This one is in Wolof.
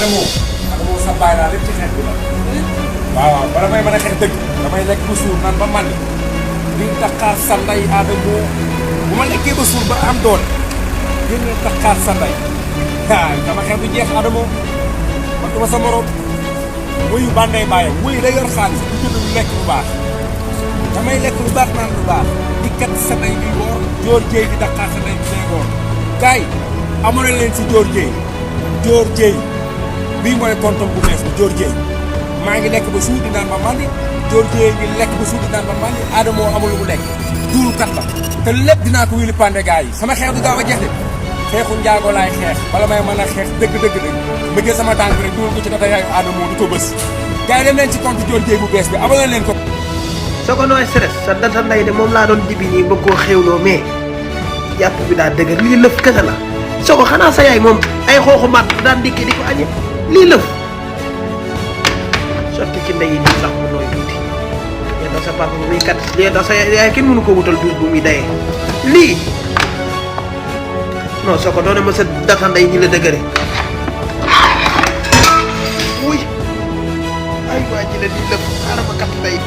Adamo sa baay laa lépp ci xeex bi la waaw bala may mën a xeex dëgg damay lekk ba suur naan ba màndi di taxaar sa ndey Adamo bu ma lekkee ba suur ba am doole gën a taxaar sa ndey dama xeex du jeex Adamo man duma sa morom wuyu bàndee bàyyam wuyu day yor xaalis bu jënd lu lekk lu baax damay lekk lu baax naan lu baax di kat sa ndey bi woor joor jéey di taxaar sa ndey bi day woor gars yi amoon na leen si joor jéey bii mooy tonton bu bees bi joor jéey maa ngi lekk ba suur di naan ba mandi joor jéey ngi lekk ba suur di naan ba mandi Adamo amul lu mu lekk duuru kat la te lépp dinaa ko wili pande gars yi sama xeex du gaaw a jeex de xeexu njaago laay xeex bala may mën a xeex dëgg ma jël sama tànk rek dugal ko ci data yaayu Adamo di ko bës gars yi dem leen ci compte joor jéey bu bees bi abal leen ko soo ko nooy stress sa data nday de moom laa doon dibi nii bëgg koo xewloo mais yàpp bi daa dëgër lii lëf kese la soo ko xanaa sa yaay moom ay xooxu mat daan dikki di ko añe lii lëf sotti ci ndey yi nii sax mu nooy tuuti yéen da sa papa bu muy kat yéen da sa yaay kenn mënu ko wutal duus bu muy dayee lii non soo ko doone ma sa data nday ñi la dëgëre wuy ay waa ji la lii lëf xaaral ma kat ndey